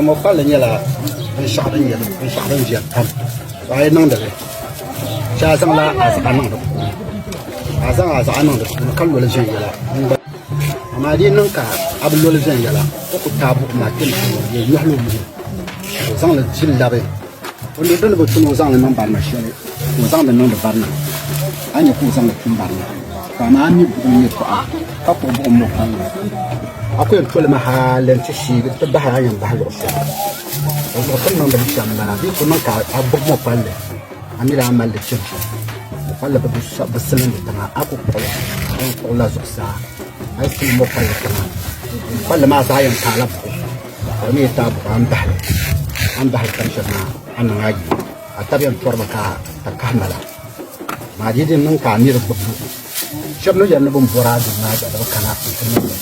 Mo kpalli nyɛla binshaɣu din nyɛ binshaɣu din viɛli pam ka a yi niŋdi li shee a zaŋla azaɣa niŋ di puuni ka a zaŋ azaɣa niŋ di puuni ka loli viɛnyɛla amaa di yi niŋ ka a bi loli viɛnyɛla o ku taai buɣum maa kpɛ ni o nyohi la o nuhi ka o zaŋli ʒili labi o ni di ni bi tu ni o zaŋli niŋ barina shɛli ka o zaŋdi niŋdi barina a ni nyɛ ka o zaŋli tum barina ka amaa a mi buɣum yɛltɔɣa ka kpuɣi buɣum ŋɔ pam a ku yɛn tolimi hali n ti sheegi n ti bahi a ni yɛn bahi luɣu shɛli o zuɣu ti ni niŋdi li shɛm m-bala di yi ku niŋ ka a gbubi mɔ palli a mi daa mali li chani shɛm mɔ palli bi silindi tiŋa a ku kpuɣi li a yɛn kpuɣi la zuɣusaa a yi sili mɔ palli tiŋa mɔ palli maa zaa yɛn taala buɣum ka di mi yi taai buɣum a ni bahi li a ni bahi li tam shɛli maa a ni niŋ a yi a taba yɛn tɔrimi ka kahi mala amaa di yi di niŋ ka a mi di gbubi Shɛba ni yɛri ni bɛ ni bɔri a dini maa gba di bi kana nti niŋ li.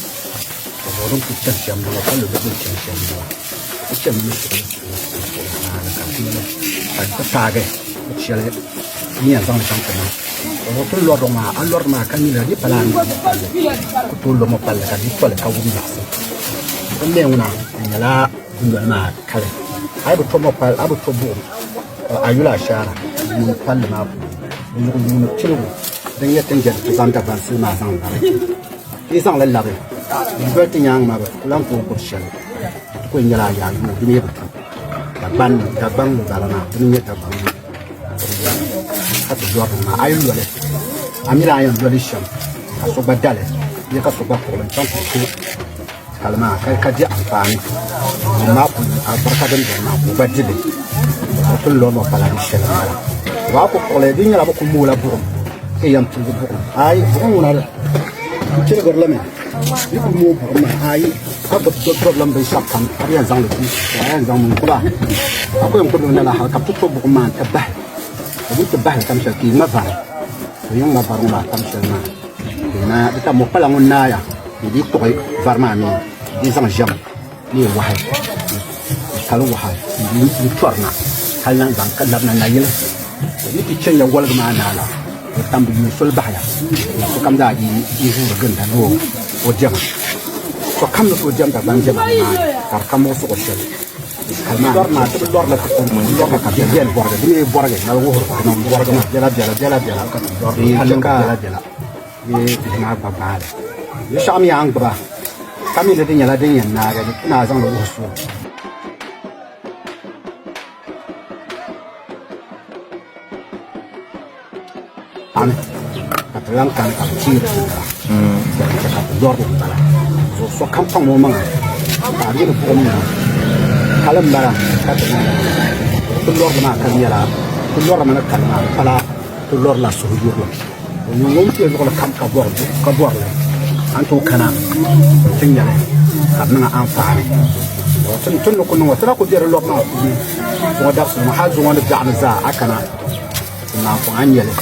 Bɔ zuɣu din kuli chani shɛm m-bɔŋɔ ka lo din chani shɛm m-bala. Di chanimi ni suɣili suɣili suɣili hali ka di ti ka di ti paagi luɣ shɛli n ni yɛn zaŋ li chaŋ ti niŋ. Bɔ zuɣu ti ni lɔri li ŋɔ maa, a lɔri li maa ka mi la di pala a ni lo palli ku tooi lo mɔ palli ka di yi toli ka wum nyaɣisim. Din mi ŋuna di nyɛla dunoli maa kali. A yi bi to mɔ palli, a bi to buɣim ka a yuli ashaara yuun palli maa puuni. Di zuɣu yuuni piligu din nyɛ ti ni jɛndi ti zaŋ Dagbansi maa zaŋ labi. Ti yi zaŋ li labi, di doli ti nyaaŋa maa bɛ ti ku lan tooi gbubi shɛli. Di ti ku yɛn nyɛla ayaa yooi di mi bi tu. Dagban Dagbaŋ m-bala maa, dini n-nyɛ Dagbaŋ maa ka ti lɔri li maa. A yi lo li, a mi a yɛn lo li shɛm ka so gba da li bee ka so gba kpuɣi li n-chaŋ ti ku kali maa ka di anfaani. Ŋun maa ku alibarika din beni maa ka o gba di li. Ka ti ni lɔri ŋɔ pala di shɛli m-bala. Bɛ a ku kpuɣi li, di nyɛla bɛ ku moola buɣim ka yɛn piligi buɣim. Aai, buɣim ŋuna n piligiri li mi. Di ku mooi buɣim maa, aai, ka gbubi li binshɛɣu kam ka di yɛn zaŋ li du, ka a yɛn zaŋ mi n-gbuba. A ku yɛn gbubi li mi lala hal ka bɛ ti to buɣim maa nti bahi. Ka bɛ ti bahi li tam shɛli ka yi ŋma vari. Ka yi ŋma vari ŋɔ maa tam shɛli maa, di ta mɔkpala ŋun naaya ni di kpuɣi vari maa mi di zaŋ ʒiɛm ni wahi kali wahi n tɔrina hali na zaŋ ka labina nayili ni ti chɛnya woligi maa naa la o tam bi yuun soli bahaya sokam zaa yi vuuri ginda ni o diɛma sokam ni tooi diɛm Dagbaŋ diɛma ni maa ka di ka muɣisigu shɛli kali maa lɔri maa ti bi lɔrila ti kɔŋko n lɔrila ka di bɛni bɔrigi di mi bɔrigi mali wuhiri ka di bɔrigi maa biɛla biɛla biɛla biɛla ka ti lɔrili hali ka biɛla biɛla bee bihi maa gba gbaali. Binshɛɣu mi a ni gbuba ka mi ni di nyɛla din yɛn naagi di tu ni a zaŋ li wuhi so. Ani ka ti lan kani ka bi teeri ti bala ka di chɛ ka ti lɔrigi m-bala. Zuɣu sokam paŋ o maŋa ka a mini buɣim maa kali m-bala ka ti niŋ ti lɔrigi maa ka di nyɛla ti lɔrimi ni kali maa di pala ti lɔrila suhuyurili. O nyɛ ŋun kpe luɣili kam ka bɔri li, a ni tooi kana nti nya li ka di niŋ a anfaani. Ti ni ku niŋ o, ti na ku be di lɔbu maa puuni zuŋɔ dabisili ŋɔ hal zuŋɔ ni biɛɣuni zaa a kana ti naan kɔŋ a ni nya li.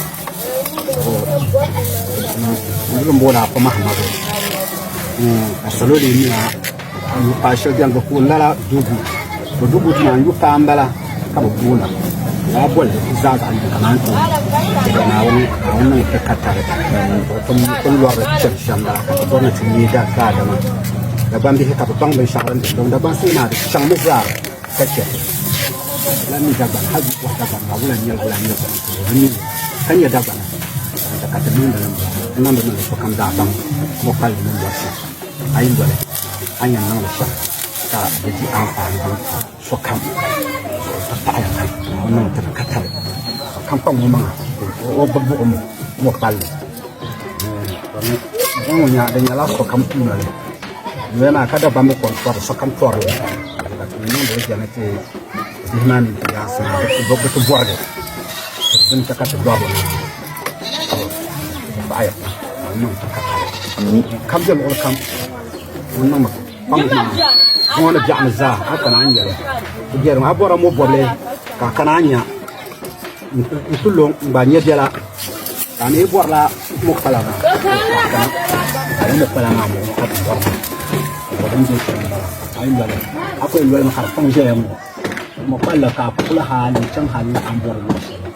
N yuli m-booni Afa Mahamadu ka salo lee mi a yupaai shɛli beni bɛ booni lala Dugu. To Dugu maa n yupaa m-bala ka bɛ boona. Lala bolli zaa zaɣ yini kamani tooni ka Naawuni niŋ ti ka tari ti ni lɔri chani shɛm bala ka ti bɔri ni ti neei daadama Dagbaŋ bihi ka bɛ baŋ binshɛɣu din be dɔm Dagbaŋ suhu maa di chaŋmi zaa ka chɛ lan mi Dagbaŋ hali di bɔhi Dagbaŋ maa wula n-nyɛ li wula n-nyɛ li bɛ mi li ka nya Dagbana ka ti niŋdi li m-bɔŋɔ ti niŋdi niŋdi sokam zaa baŋ ŋɔ palli ni lɔri shɛm a yi lɔli a ni yɛn niŋli shɛm ka di di anfaani din sokam zuɣu ti paɣiya pam o niŋ ti di ka tali sokam kpaŋ o maŋa o gbubi buɣim ŋɔ palli ŋɔ nya di nyɛla sokam noli noli maa ka Dagbamba kɔŋ tɔri sokam tɔri li ka ti niŋdi li jɛma ti bihi maa mini ti yaansi maa bi ti bɔrigi din chɛ ka ti lɔri li maa di paɣiya pam ka di niŋ ti ka tali kam bɛ luɣili kam ŋun niŋmi kpaŋ maa ŋɔ ni biɛɣuni zaa a kana a ni nyɛli ti biɛri a bɔrila mo bɔbili ka a kana a nya n ti lo n gba nyɛ biɛla ka a mi bɔrila mo kpala maa ka di mo kpala maa m-bɔŋɔ ka ti bɔri maa ka din bɛ shɛm m-bala a yi lɔli a ku yɛn lɔlimi ka di kpaŋ ʒɛya ŋɔ mo kpalli ka a kpuɣili hali n-chaŋ hali a ni bɔri luɣ shɛli.